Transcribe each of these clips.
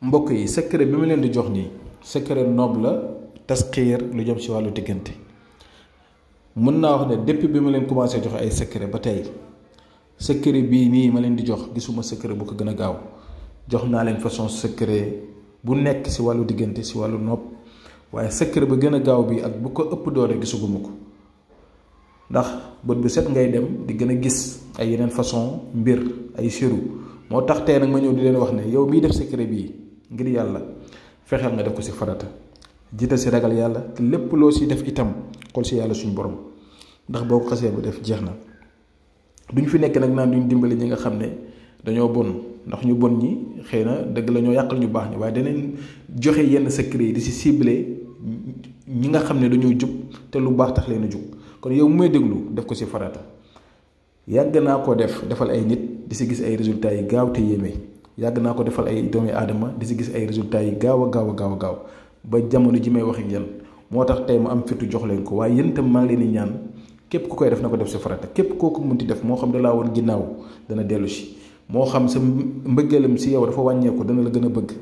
mbokk yi secret bi ma leen di jox nii secret noob la tasxiir lu jëm ci wàllu diggante mën naa wax ne depuis bi ma leen commencé joxe ay secret ba tey secret bii nii ma leen di jox gisuma secret bu ko gën a gaaw jox naa leen façon secret bu nekk ci wàllu diggante ci wàllu noob waaye secret ba gën a gaaw bi ak bu ko ëpp doole gisuguma ko ndax bët bu set ngay dem di gën a gis ay yeneen façon mbir ay siru moo tax tey nag ma ñëw di leen wax ne yow miy def secret bii ngir yàlla fexeel nga def ko ci farata jiital ci ragal yàlla te lépp loo ci def itam xool ci yàlla suñu borom ndax boo ko xasee bu def jeex na duñ fi nekk nag naan duñ dimbali ñi nga xam ne dañoo bon ndax ñu bon ñi xëy na dëgg la ñoo yàqal ñu baax ñi waaye daneen joxe yenn secret yi di ci ciblé ñi nga xam ne dañoo jub te lu baax tax leen a jug kon yow mu may déglu def ko ci farata yàgg naa ko defal ay nit di ci gis ay résultats yi gaaw te yéeme yàgg naa ko defal ay doomi aadama di ci gis ay résultats yi gaaw a gaaw ba jamono ji may wax ak yéen moo tax tey mu am fitu jox leen ko waaye yéen itam maa ngi leen di ñaan képp ku koy def na ko def ci farata képp koo ko mënti def moo xam da laa woon ginnaaw dana dellu si moo xam sa mbëggeelam ci yow dafa wàññeeku dana la gën a bëgg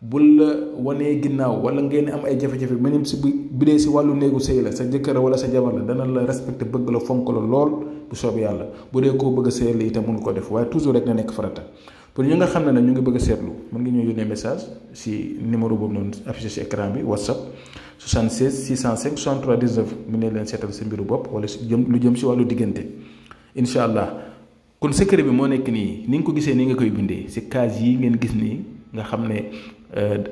bul la wanee ginnaaw wala ngeen am ay jafe-jafe même si bu dee ci wàllu néegu sëy la sa jëkkër wala sa jabar la dana la respecté bëgg la fonk la lool bu soobee yàlla bu dee koo bëgg a sëyal la itam mun ko def waaye toujours rek na nekk farata pour ñi nga xam ne nag ñu ngi bëgg a seetlu mën nga ñëw yónnee message ci numéro boobu noonu affiché ci écran bi WhatsApp 76 605 63 19 mu ne leen seetal sa mbiru bopp wala lu jëm ci wàllu diggante incha allah kon secret bi moo nekk nii ni nga ko gisee ni nga koy bindee ci case yi ngeen gis nii nga xam ne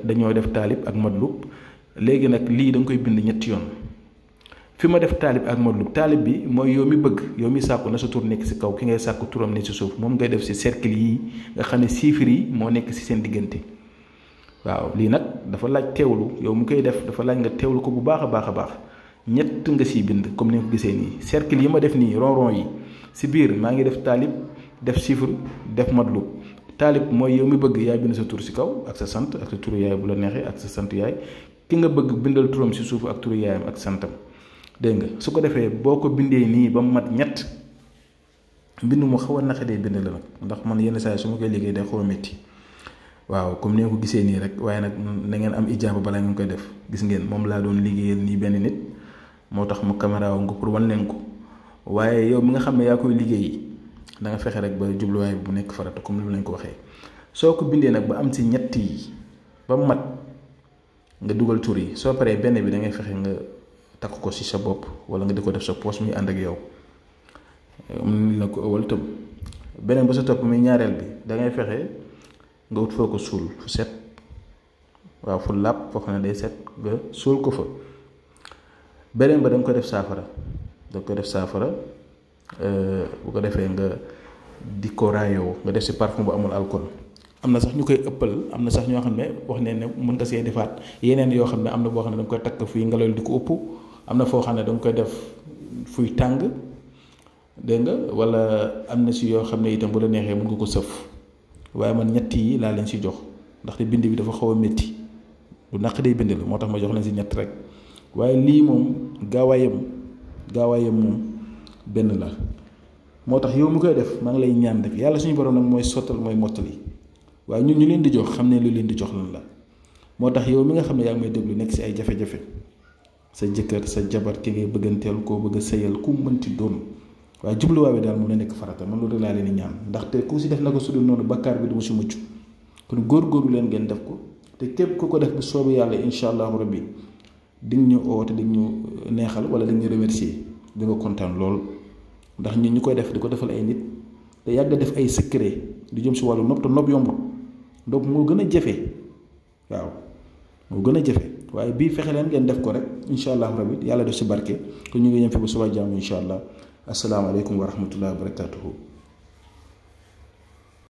dañoo def taalib ak madlub léegi nag lii da nga koy bind ñetti yoon fi ma def taalib ak madlub taalib bi mooy yow mi bëgg yow mi sàkku na sa tur nekk ci kaw ki ngay sàkku turam ne ci suuf moom ngay def ci cercle yi nga xam ne chiffres yi moo nekk ci seen diggante waaw lii nag dafa laaj teewlu yow mi koy def dafa laaj nga teewlu ko bu baax a baax ñett nga ciy bind comme ni nga ko gisee nii cercle yi ma def nii rond yi ci biir maa ngi def taalib def chiffre def madlub taalib mooy yow mi bëgg yaay bind sa tur ci kaw ak sa sant ak sa turu yaay bu la neexee ak sa sant yaay ki nga bëgg bindal turam ci suuf ak turu yaayam ak santam dégg nga su ko defee boo ko bindee nii ba mu mat ñett mbind mu xaw a naqadee bind la nag ndax man yenn saa yi su ma koy liggéey day xaw a métti waaw comme ni nga ko gisee nii rek waaye nag na ngeen am ijaaba balaa ngeen koy def gis ngeen moom laa doon liggéeyal nii benn nit moo tax mu caméra woon ko pour wan leen ko waaye yow mi nga xam ne yaa koy liggéey da nga fexe rek ba jubluwaay bu nekk farata comme ni lañ ko waxee soo ko bindee nag ba am ci ñett yi ba mu mat nga dugal tur yi soo paree benn bi da ngay fexe nga takk ko ci sa bopp wala nga di ko def sa poche muy ànd ak yow la ko ëwal tëb beneen ba sa topp muy ñaareel bi da ngay fexe nga wut foo ko suul fu set waaw fu làpp foo xam ne day set nga suul ko fa beneen ba da nga ko def saafara bu ko defee nga di ko raayoo nga def ci parfum bu amul alcool am na sax ñu koy ëppal am na sax ñoo xam ne wax ne mën nga see defaat yeneen yoo xam ne am na boo xam ne da nga koy takk fuy ngelaw di ko ëpp am na foo xam ne da nga koy def fuy tàng dégg nga wala am na ci yoo xam ne itam bu la neexee mën nga ko sëf waaye man ñett yi laa leen ci jox ndaxte bind bi dafa xaw a métti lu naq day bind la moo tax ma jox leen ci ñett rek waaye lii moom gaawaayam moom benn la moo tax yow mi koy def maa ngi lay ñaan rek yàlla suñu borom nag mooy sottal mooy mottali waaye ñun ñu leen di jox xam ne lu leen di jox lan la moo tax yow mi nga xam ne yaa ngi may déglu nekk ci ay jafe-jafe sa jëkkër sa jabar ki ngay bëgganteel koo bëgg a sëyal ku mënti doon waaye jubluwaay bi daal mu la nekk farata man loolu laa leen di ñaan ndaxte ku ci def na ko sudul noonu bakkaar bi du mu ci mucc kon góorgóorlu leen ngeen def ko te képp ku ko def bu soobee yàlla incha allahu rabbi di nga ñu oo te di ñu neexal wala di ñu remercier di nga kontaan lool ndax ñun ñu koy def di ko defal ay nit te yàgg def ay secret di jëm ci wàllu nopp te nopp yombul nopp moo gën a jafe waaw moo gën a jafe waaye bii fexe leen ngeen def ko rek incha allahu rabbi yàlla def ci barke te ñu ngi yem fi ba suba jàmm incha allah asalaamaaleykum wa rahmatullahi wa barakatuhu